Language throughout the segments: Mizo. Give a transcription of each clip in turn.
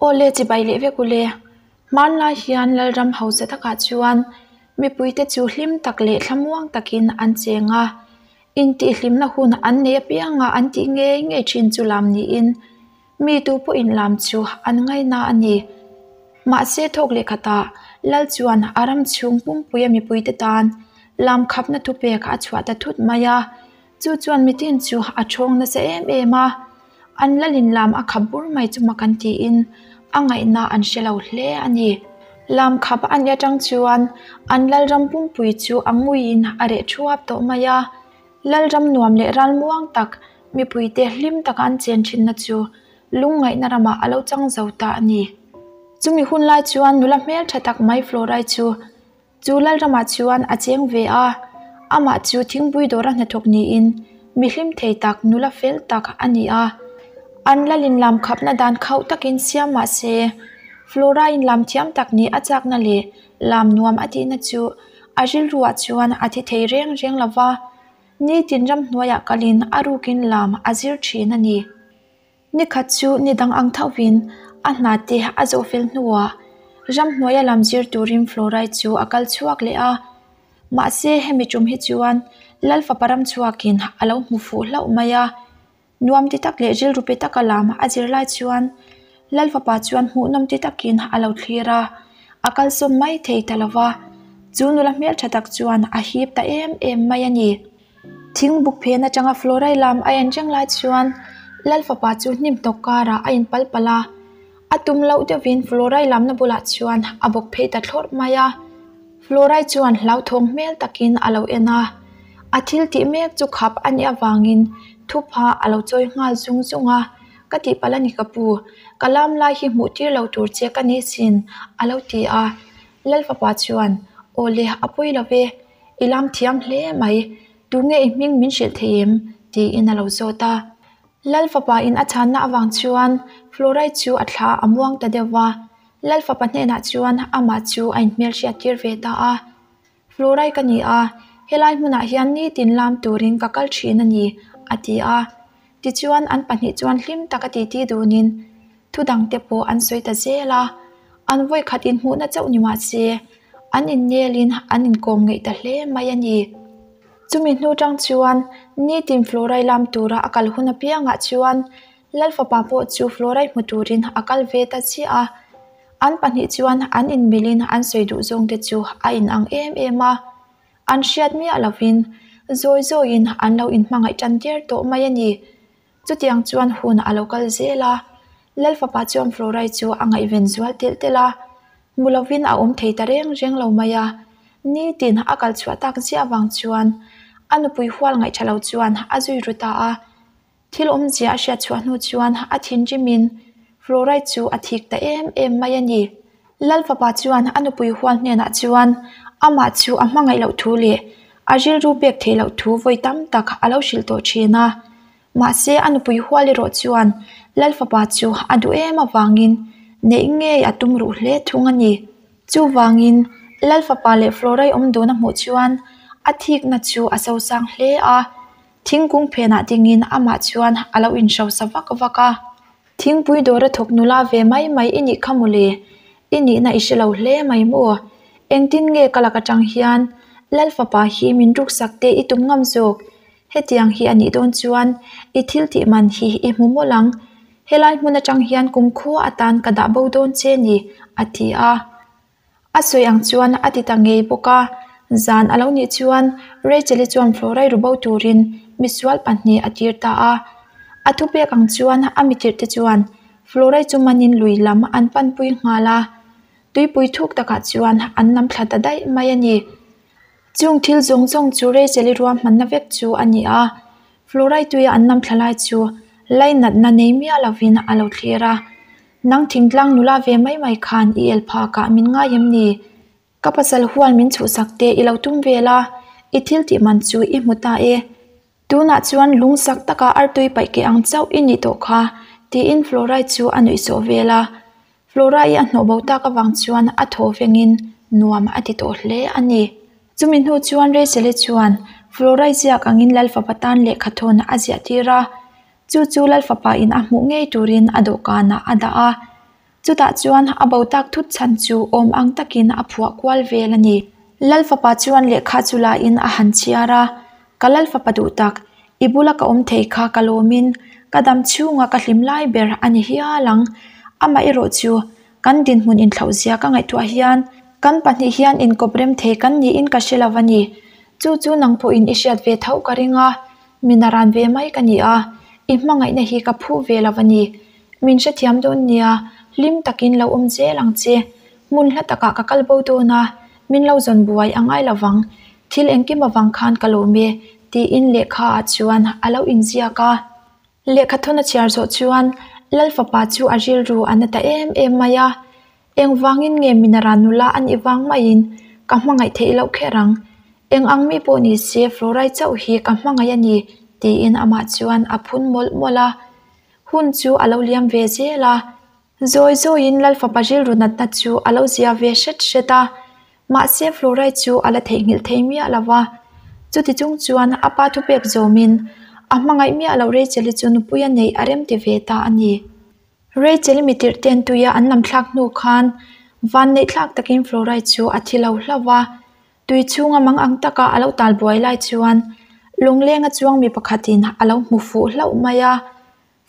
Aw le chibai leh vek ule. Hmanlai hian Lalram hausa takah chuan mipuite chu hlim tak leh thlamuang takin an cheng a, intihhlimna hun an nei apianga an tih ngei ngei thin chu lam niin mi tu pawhin lam chu an ngaina a ni. Mahse thawk leh khatah Lal chuan a ram chhung pumpuia mipuite tan lam khapna thupek a chhuah ta thut mai a. Chu chuan mitin chu a thawng nasa em em a, an lalin lam a khap bur mai chu mak an tiin a ngaihna an hre lo hle a ni. Lam khap a nih atang chuan an lalram pumpui chu a nguiin a reh thuap tawh mai a, lalram nuam leh ralmuang tak mipuite hlim taka an chen thinna chu lungngaihna ramah a lo chang zo ta a ni. Chumi hun lai chuan nula hmeltha tak mai Florai chu Chu Lalramah chuan a cheng ve a, amah chu thingpui dawra hnathawk niin mi hlim thei tak nula fel tak a ni a. An lalin lam khapna dan khauh takin siam mah se, Flora in lam thiam tak nih a chakna leh lam nuam a tihna chu a rilruah chuan a thi thei reng reng lo va, nitin ramhnuaiah kalin a rukin lam a zir thin a ni. Ni khat chu ni dang ang thovin a hna te a zawh fel hnuah ramhnuaia lam zir turin Florai chu a kal chhuak leh a. Mahse hemi tum hi chuan Lal fapa ram chhuakin a lo hmu fuh hlauh mai a. Nuam ti tak leh rilru pe taka lam a zir lai chuan Lal fapa chuan hmuhnawm ti takin a lo thlir a, a kalsawm mai thei ta lova. Chu nula hmeltha tak chuan a hip ta em em mai a ni. Thing buk phen atanga Florai lam a en reng lai chuan Lal fapa chu hnim hnawk karah a inpal palh a, a tum loh deuhin Florai lamna bulah chuan a bawk phei ta thlawrh mai a. Florai chuan hlauthawng hmel takin a lo en a, a thil tih mek chu khap a nih avangin thupha a lo chawi nghal zung zung a, Ka tihpalh a ni ka pu, ka lam lai hi hmuh tir lo tur che ka ni sin a lo ti a. Lal fapa chuan, Aw le, a pawi lo ve. I lam thiam hle mai, tunge i hming min hrilh thei em? tiin a lo zawt a. Lal fapa in a chhanna avang chuan Florai chu a thla a muang ta deuh va, Lal fapa hnenah chuan amah chu a inhmelhriat tir ve ta a. Florai ka ni a, helai hmunah hian nitin lam turin ka kal thin a ni, a ti a. Tichuan an pahnih chuan hlim taka titi dunin thu dangte pawh an sawi ta zel a, an vawikhat inhmuhna chauh ni mah se, an innelin an inkawm ngeih ta hle mai a ni. Chumi hnu tang chuan nitin Florai lam tura a kal hun apiangah chuan Lal fapa pawh chu Florai hmu turin a kal ve ta chiah a, an pahnih chuan an inmilin an sawi duh zawngte chu a inang em em a. An hriat miah lovin zawi zawiin an lo inhmangaih tan der tawh mai a ni. Chutiang chuan hun a lo kal zel a, Lal fapa chuan Florai chu a ngaihven zual telh telh a, hmu lovin a awm thei ta reng reng lo mai a. Nitin a kal chhuah tak ziah avang chuan a nupui hual ngaihtha lo chuan a zui ru ta a. Thil awmzia a hriat chhuah hnu chuan a thinrimin Florai chu a thik ta em em mai a ni. Lal fapa chuan a nupui hual hnenah chuan amah chu a hmangaih loh thu leh a rilru pek theih loh thu vawi tam tak a lo hrilh tawh thin a. Mahse a nupui hual erawh chuan Lal fapa chu a duh em avangin neih ngei a tum ruh hle thung a ni. Chuvangin Lal fapa leh Florai awm dun a hmuh chuan a thikna chu a sosang hle a. Thingkung phenah dingin amah chuan a lo inhrosa vak vak a. Thingpui dawra thawk nula ve mai mai i nih kha mawle, i nihna i hre lo hle mai maw? Engtin nge ka lak atang hian Lal fapa hi min ruksak te i tum ngam zawk? Hetiang hi a nih dawn chuan i thil tih man hi i hmu mawlh ang. Helai hmun atang hian kumkhua atan ka dah bo dawn che ni, a ti a. A sawi ang chuan a ti ta ngei bawk a, zan a lo nih chuan Rachel-i chuan Florai ru bo turin misual pahnih a tir ta a. A thupek ang chuan a mitirh te chuan Florai chu manin lui lam an panpui nghal a, tuipui thuk takah chuan an nam thla ta daih mai a ni. Chung thil zawng zawng chu Rachel-i ruahmanna vek chu a ni a, Florai tuia an nam thla lai chu lainatna nei miah lovin a lo thlir a. Nang thingtlang nula ve mai mai khan i el phakah min ngai em ni? Ka pasal huan min chhuhsak te i lo tum vel a, i thil tih man chu i hmu ta e. Tunah chuan lungsak taka artui paih keh ang chauh i nih tawh kha, tiin Florai chu a nuih sawh vel a. Florai a hnawh bo tak avang chuan a thaw vengin nuam a ti tawh hle a ni. Chumi hnu chuan Rachel-i chuan Florai ziak angin Lal fapa tan lehkha thawn a ziah tir a. Chu chu Lal fapa in a hmuh ngei turin a dawhkanah a dah a. Chutah chuan a bo tak thut chhan chu awm ang takin a phuah kual vel a ni. Lal fapa chuan lehkha chu lain a han chhiar a, Ka lal fapa duh tak, i bula ka awm thei kha ka lawmin ka dam chhunga ka hlim lai ber a ni hial ang. Amaherawh chu kan dinhmun inthlauh zia ka ngaihtuah hian kan pahnih hian inkawp rem thei kan niin ka hre lo a ni. Chu chu nang pawhin i hriat ve tho ka ring a, min a ran ve mai ka ni a, i hmangaihna hi ka phu ve lo a ni. Min hrethiam dawn nia, hlim takin lo awm zel ang che. Hmun hla takah ka kal bo dawn a, min lo zawn buai a ngai lo vang. Thil engkim avang khan ka lawm e, tiin lehkha ah chuan a lo inziak a. Lehkha thawn a chhiar zawh chuan Lal fapa chu a rilru a na ta em em mai a, Engvangin nge Minara nula a nih vang maiin ka hmangaih theih loh kher ang? Eng ang mi pawh ni se Florai chauh hi ka hmangaih a ni, tiin amah chuan a phun mawlh mawlh a. Hun chu a lo liam ve zel a. Zawi zawiin Lal fapa rilru natna chu a lo zia ve hret hret a. Mahse Florai chu a la theihnghilh thei miah lo va. Chuti chung chuan a pa thupek zawmin a hmangaih miah loh Rachel-i chu nupui a neih a remti ve ta a ni. Rachel-i mitirh ten tuia an lam thlak hnu khan vanneih thlak takin Florai chu a thi lo hlauh va. Tui chhunga mang ang taka a lo tal buai lai chuan lawnglenga chuang mi pakhatin a lo hmu fuh hlauh mai a.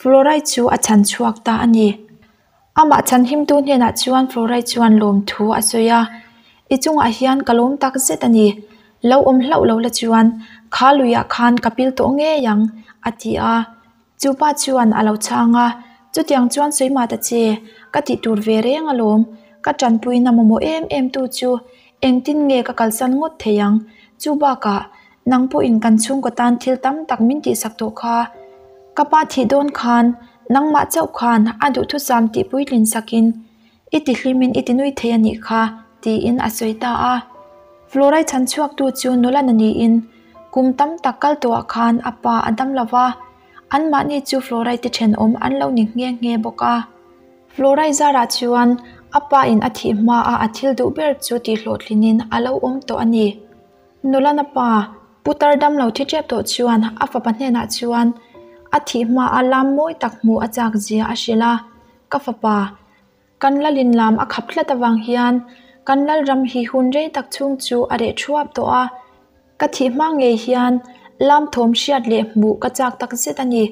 Florai chu a chhan chhuak ta a ni. Amah chhan himtu hnenah chuan Florai chuan lawmthu a sawi a, I chungah hian ka lawm tak zet a ni. Lo awm hlauh lo la chuan kha luiah khan ka pil tawh ngei ang, a ti a. Chu pa chuan a lo chhang a, Chutiang chuan sawi mah ta che, ka tih tur ve reng alawm. Ka tanpuina mamawh em em tu chu engtin nge ka kalsan ngawt thei ang? Chu bakah Nang pawhin kan chhungkaw tan thil tam tak min tihsak tawh kha. Ka pa thih dawn khan nangmah chauh khan a duhthusam tih puitlin sakin i ti hlimin i ti nui thei a nih kha, tiin a sawi ta a. Florai chhan chhuaktu chu nula na niin kum tam tak kal tawhah khan a pa a dam lo va, anmahni chu Florai te thenawm an lo ni nghe nghe bawk a. Florai zarah chuan a pa in a thih hmaa a thil duh ber chu tihhlawhtlinin a lo awm tawh a ni. Nulana pa, putar damlo thi tep tawh chuan a fapa hnenah chuan a thih hma a lam mawi tak hmuh a chak zia a hrilh a, Ka fapa, kan lalin lam a khap tlat avang hian kan lalram hi hun rei tak chhung chu a reh thuap tawh a, ka thih hma ngei hian lam thawm hriat leh hmuh ka chak tak zet a ni.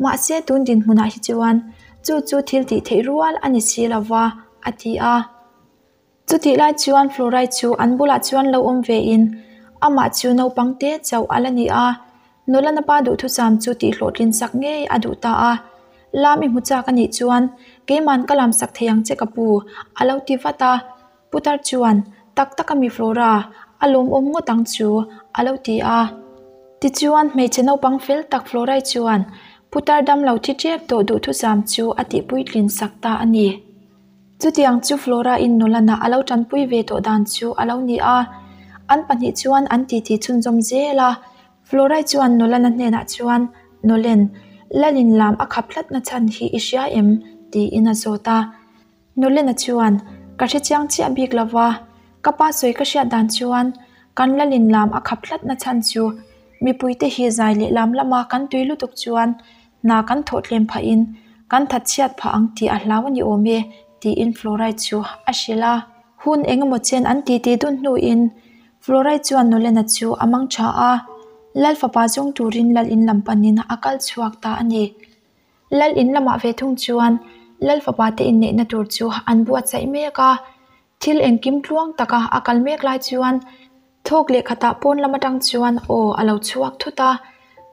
Mahse tun dinhmunah hi chuan chu chu thil tih theih rual a ni si lova, a ti a. Chutih lai chuan Florai chu an bulah chuan lo awm ve in amah chu naupang te chauh a la ni a, nula pa duhthusam chu tih hlawhtlin sak ngei a duh ta a. Lam i hmu chak a nih chuan keiman ka lam sak thei ang che ka pu a lo ti vat a. Putar chuan tak tak a mi Flora, a lawmawm ngawt ang chu a lo ti a. Tichuan hmeichhe naupang fel tak Florai chuan putar damlo thi tep tawh duhthusam chu a tih puitlin sak ta a ni. Chutiang chu Flora-in Nolan-a a lo tanpui ve tawh dan chu a lo ni a, an pahnih chuan an titi chhunzawm zel a. Flora-i chuan Nolan-a hnenah chuan, Nolan, Lalin lam a khap hlatna chhan hi i hria em? tiin a zawt a. Nolan-a chuan, Ka hre chiang chiah bik lo va, ka pa sawi ka hriat dan chuan kan Lalin lam a khap hlatna chhan chu mipuite hi zai leh lam lama kan tui lutuk chuan Hna kan thawh tlem phahin kan that chhiat phah ang tih a hlau a ni awm e, tiin Florai chu a hrilh a. Hun eng emaw chen an titi dun hnuin Florai chuan Nolena chu a mang tha a, Lal fapa zawng turin Lal in lam panin a kal chhuak ta a ni. Lal in lamah ve thung chuan Lal fapa te inneihna tur chu an buatsaih mek a, thil engkim tluang taka a kal mek lai chuan Thawk leh khatah pawn lam atang chuan aw a lo chhuak thut a,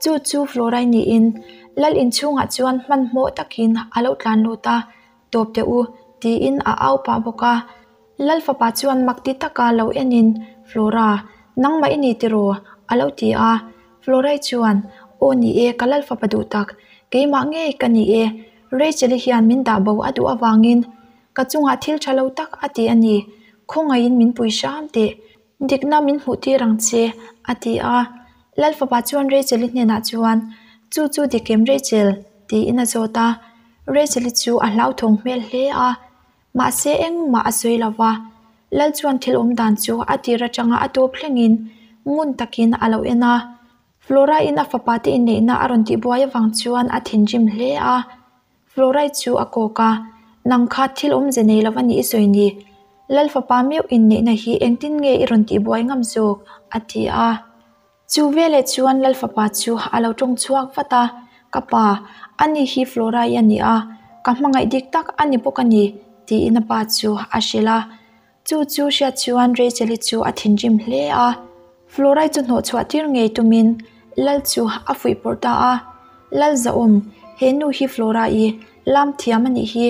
chu chu Florai niin Lal inchhungah chuan hmanhmawh takin a lo tlan lut a, Tawp teh u, tiin a au pah bawk a. Lal fapa chuan mak ti taka lo enin, Flora, nangmah i ni tiraw? a lo ti a. Florai chuan, Aw ni e, ka Lal fapa duh tak, keimah ngei ka ni e, Rachel-i hian min dah bo a duh avangin Ka chungah thil tha lo tak a ti a ni, khawngaihin min pui hram teh, dikna min hmuh tir ang che, a ti a. Lal fapa chuan Rachel-i hnenah chuan, Chu chu dik em Rachel? tiin a zawt a. Rachel-i chu a hlauthawng hmel hle a, mahse engmah a sawi lo va. Lal chuan thil awm dan chu a tir atanga a tawp thlengin ngun takin a lo en a. Flora-in a fapa te inneihna a rawn tihbuai avang chuan a thinrim hle a. Florai chu a kawk a, Nang kha thil awmze nei lova ni i sawi ni. Lal fapa meuh inneihna hi engtin nge i rawn tihbuai ngam zawk? a ti a. Chu veleh chuan Lal fapa chu a lo tawng chhuak vat a, Ka pa, ani hi Flora-i a ni a, ka hmangaih dik tak a ni bawk a ni, tiin a pa chu a hrilh a. Chu chu hriat chuan Rachel-i chu a thinrim hle a, Flora-i chu hnawh chhuah tir ngei tumin Lal chu a fuih pawrh ta a, Lal Zahawm, he nu hi Flora-i lam thiam a nih hi,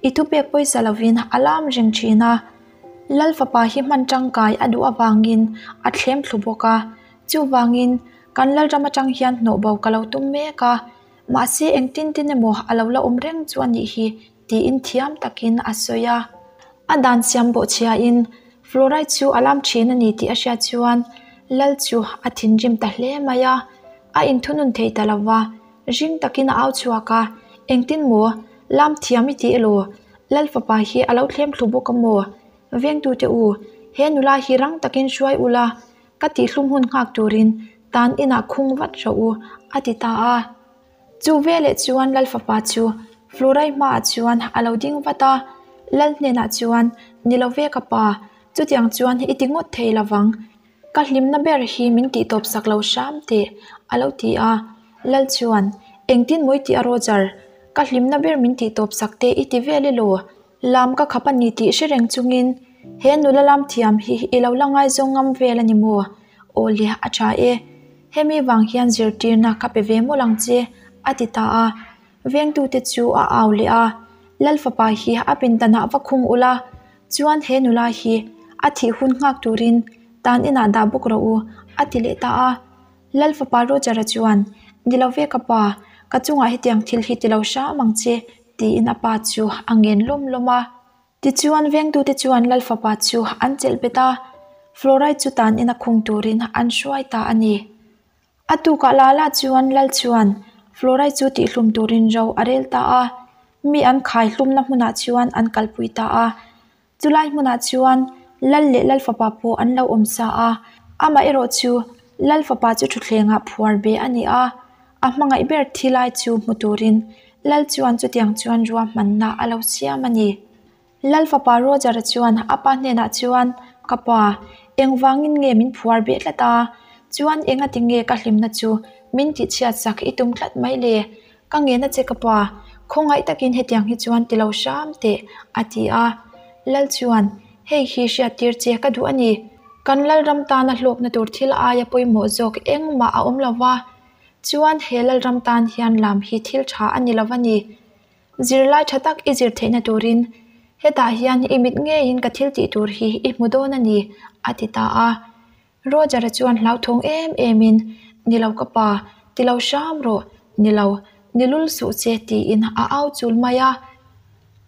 I thupek pawisa lovin a lam reng thin a, Lal fapa hi hman tangkai a duh avangin a thlem thlu bawk a, chuvangin kan Lalram atang hian hnawh bo ka lo tum mek a, mahse engtin tin emaw a lo la awm reng chu a nih hi tiin thiam takin a sawi a. A dan siam bawhchhiain Fluoride chu a lam thin a ni tih a hriat chuan Lal chu a thinrim ta hle mai a, a inthunun thei ta lo va, Ring takin a au chhuak a, Engtin maw? Lam thiam i ti elaw? Lal fapa hi a lo thlem thlu bawk a maw? Vengtute u, he nula hi rang takin hruai ula, ka tihhlum hun nghak turin tan inah khung vat rawh u, a ti ta a. Chu veleh chuan Lal fapa chu Flurai hmaah chuan a lo ding vat a, Lal hnenah chuan, Ni lo ve ka pa, chutiang chuan i ti ngawt thei lovang. Ka hlimna ber hi min tih tawp sak lo hram teh, a lo ti a. Lal chuan, Engtin mawi tih a Roger, ka hlimna ber min tih tawp sak teh i ti vel elaw? Lam ka khap a ni tih hre reng chungin he nula lam thiam hi i lo la ngaizawng ngam vel a ni maw? Aw le, a tha e. Hemi vang hian zirtirna ka pe ve mawlh ang che, a ti ta a. Vengtute chu a au leh a, Lal fapa hi a pindanah va khung ula, chuan he nula hi a thih hun nghak turin tan inah dah bawk rawh u, a ti leh ta a. Lal fapa Roger-a chuan, Ni lo ve ka pa, ka chungah hetiang thil hi ti lo hram ang che, tiin a pa chu a ngen lawm lawm a. Tichuan vengtute chuan Lal fapa chu an chelh bet a, Fluoride chu tan ina khung turin an hruai ta a ni. A tukah la la chuan Lal chuan Florai chu tihhlum turin ro a rel ta a, mi an khai hlumna hmunah chuan an kalpui ta a. Chulai hmunah chuan Lal leh Lal fapa pawh an lo awm sa a, amaherawh chu Lal fapa chu thutthlengah phuar be a ni a, a hmangaih ber thi lai chu hmu turin Lal chuan chutiang chuan ruahmanna a lo siam a ni. Lal fapa Roger-a chuan a pa hnenah chuan, Ka pa, engvangin nge min phuar beh tlat a? Chuan engati nge ka hlimna chu min tihchhiat sak i tum tlat mai le? Ka ngena che ka pa, khawngaih takin hetiang hi chuan ti lo hram teh, a ti a. Lal chuan, Hei hi hriattir che ka duh a ni. Kan Lalram tana hlawkna tur thil aia pawimawh zawk engmah a awm lo va, chuan he Lalram tan hian lam hi thil tha a ni lo va ni. Zirlai tha tak i zir theihna turin hetah hian i mit ngeiin ka thil tih tur hi i hmu dawn a ni, a ti ta a. Roger-a chuan hlauthawng em emin, Ni lo ka pa, ti lo hram rawh, ni lo, ni lul suh che, tiin a au chul mai a.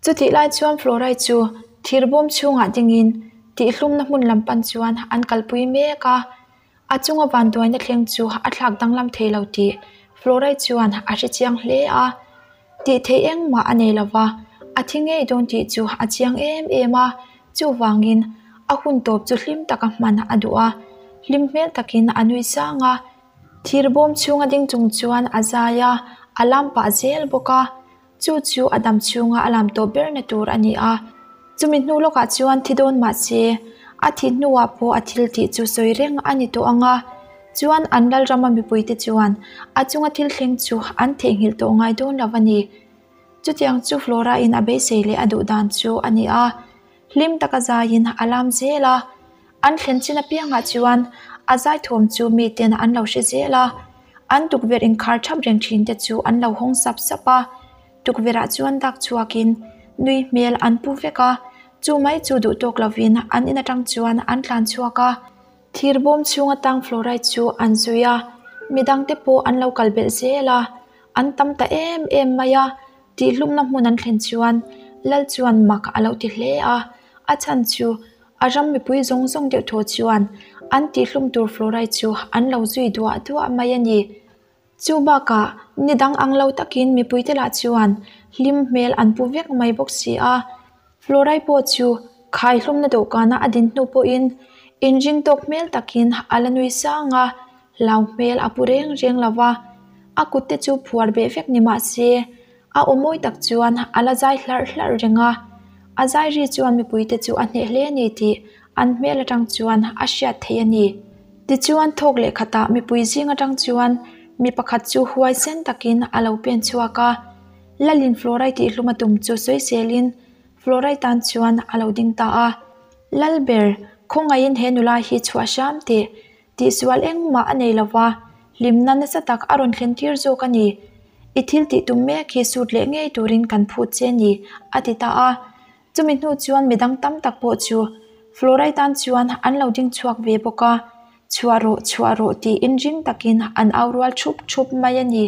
Chutih lai chuan Florai chu thir bawm chhungah dingin tihhlumna hmun lam pan chuan an kalpui mek a. A chunga vanduaina thleng chu a thlak danglam thei lo tih Florai chuan a hre chiang hle a. Tih theih engmah a nei lo va, a thi ngei dawn tih chu a chiang em em a. Chuvangin a hun tawp chu hlim taka hman a duh a, hlim hmel takin a nui sang a. Thir bawm chhunga ding chung chuan a zai a, a lam pah zel bawk a. Chu chu a dam chhunga a lam tawp berna tur a ni a. Chumi hnu lawkah chuan thi dawn mah se, a thih hnuah pawh a thil tih chu sawi reng a ni tawh ang a. Chuan an Lalrama mipuite chuan a chunga thil thleng chu an theihnghilh tawh ngai dawn lo a ni. Chutiang chu Flora-in a beisei leh a duh dan chu a ni a. Hlim taka zaiin a lam zel a. An thlen chin apiangah chuan a zaithuam chu miten an lo hre zel a. An tukverh inkhar thap reng thin te chu an lo hawng sap sap a. Tukverhah chuan dak chhuakin nui hmel an pu vek a, chu mai chu duh tawk lovin an in atang chuan an tlan chhuak a. Thir bawm chhunga tang fluoride chu an zui a, midangte pawh an lo kal belh zel a, an tam ta em em mai a, tihhlumna hmun an thlen chuan Lal chuan mak a lo ti hle a, a chhan chu a ram mipui zawng zawng deuh thaw chuan an tihhlum tur fluoride chu an lo zui duah duah mai a ni. Chu bakah ni dang ang lo takin mipuite lah chuan hlim hmel an pu vek mai bawk si a. Florai pawh chu khai hlumna dawhkana a din hnu pawhin inring tawk hmel takin a la nui sang a, hlau hmel a pu reng reng lo va. A kutte chu phuar beh vek ni mah se. A aw mawi tak chuan a la zai hlarh hlarh reng a, a zai ri chuan mipuite chu a hneh hle a ni tih an hmel atang chuan a hriat theih a ni. Tichuan thawk leh khatah mipui zing atang chuan mi pakhat chu huaisen takin a lo pen chhuak a, Lalin Florai tihhlum a tum chu sawiselin Florai tan chuan a lo ding ta a. Lalber, khawngaihin he nula hi chhuah hram teh Tihsual engmah a nei lo va, hlimna nasa tak a rawn thlen tir zawk a ni. I thil tih tum mek hi sut leh ngei turin kan phut che ni, a ti ta a. Chumi hnu chuan midang tam tak pawh chu Florai tan chuan an lo ding chhuak ve bawk a, Chhuah rawh, chhuah rawh tiin ring takin an au rual thup thup mai a ni.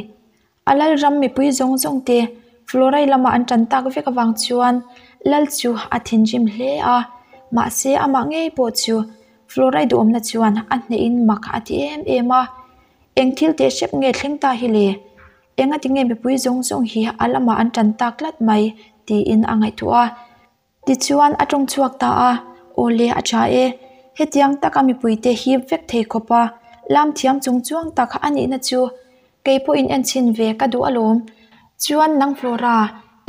A lalram mipui zawng zawng te Florai lama an tan tak vek avang chuan lal chu a thinrim hle a, mahse amah ngei pawh chu Florai duhawmna chuan a hnehin mak a ti em em a, Eng thil teh hrep nge thleng ta hi le? Engati nge mipui zawng zawng hi a lamah an tan tak tlat mai? tiin a ngaihtuah a. Tichuan a tawng chhuak ta a, Aw le a tha e, hetiang taka mipuite hip vek thei khawp a, lam thiam chung chuang tak a nihna chu kei pawhin en chhin ve ka duh alawm. Chuan nang Flora,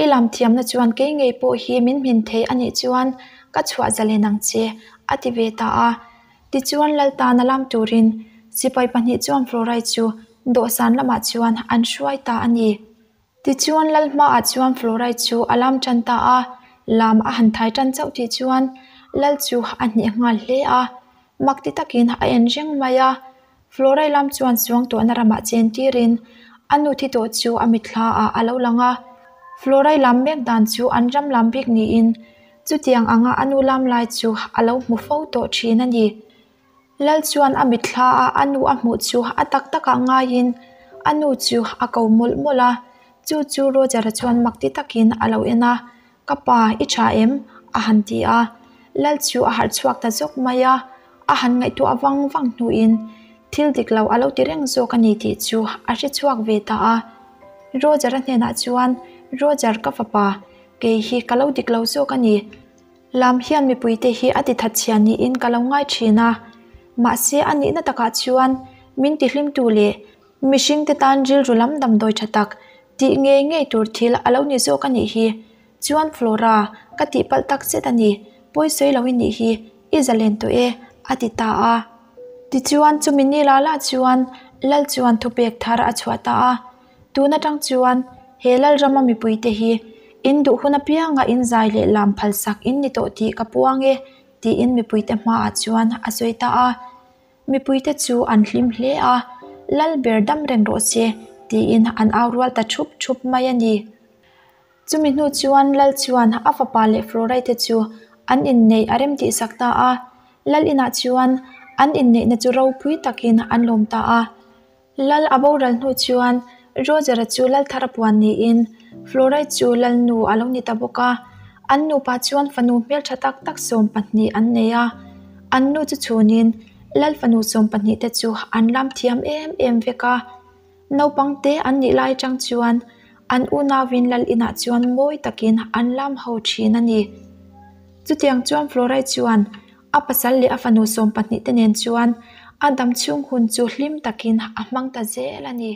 i lam thiamna chuan kei ngei pawh hi min hmin thei a nih chuan ka chhuah zalen ang che, a ti ve ta a. Tichuan Laltana lam turin sipai pahnih chuan Florai chu dawhsan lamah chuan an hruai ta a ni. Tichuan lal hmaah chuan Florai chu a lam tan ta a, lam a han thai tan chauh tih chuan lal chu a hneh nghal hle a, mak ti takin a en reng mai a. Florai lam chuan suangtuahna ramah chen tirin a nu thi tawh chu a mitthla ah a lo lang a. Florai lam mek dan chu an ram lam bik niin chutiang anga a nu lam lai chu a lo hmu fo tawh thin a ni. Lal chuan a mitthla a a nu a hmuh chu a tak takah ngaiin a nu chu a ko mawlh mawlh a, chu chu Roger-a chuan mak ti takin a lo en a, Ka pa, i tha em? a han ti a, Lal chu a harh chhuak ta zawk mai a, a han ngaihtuah vang vang hnuin thil dik lo a lo ti reng zawk a ni tih chu a hre chhuak ve ta a. Roger-a hnenah chuan, Roger ka fapa, kei hi ka lo dik lo zawk a ni. Lam hian mipuite hi a ti thatchhia niin ka lo ngai thin a, mahse a nihna takah chuan min tihlimtu leh mihringte tan rilru lam damdawi tha tak tih ngei ngei tur thil a lo ni zawk a nih hi. Chuan Flora, ka tihpalh tak zet a ni, pawi sawi lo i nih hi, i zalen tawh e, a ti ta a. Tichuan chumi ni la la chuan Lal chuan thupek thar a chhuah ta a. Tun atang chuan he Lalrama mipuite hi in duh hun apianga in zai leh lam phalsak in ni tawh tih ka puang e tiin mipuite hmaah chuan a sawi ta a. Mipuite chu an hlim hle a, Lal ber dam reng rawh se tiin an au rual ta thup thup mai a ni. Chumi hnu chuan Lal chuan a fapa leh Floraite chu an inneih a rem tihsak ta a, Lal inah chuan an inneihna chu ropui takin an lawm ta a. Lal a boral hnu chuan Roger-a chu lal thar a puan niin Florai chu lal nu a lo ni ta bawk a. An nupa chuan fanu hmeltha tak tak 12 an nei a. An nu chu chhunin lal fanu 12 te chu an lam thiam em em vek a. Naupang te an nih lai atang chuan an unauin lal inah chuan mawi takin an lam ho thin a ni. Chutiang chuan Florai chuan A pasal leh a fanu 12 te nen chuan a dam chhung hun chu hlim takin a hmang ta zel a ni.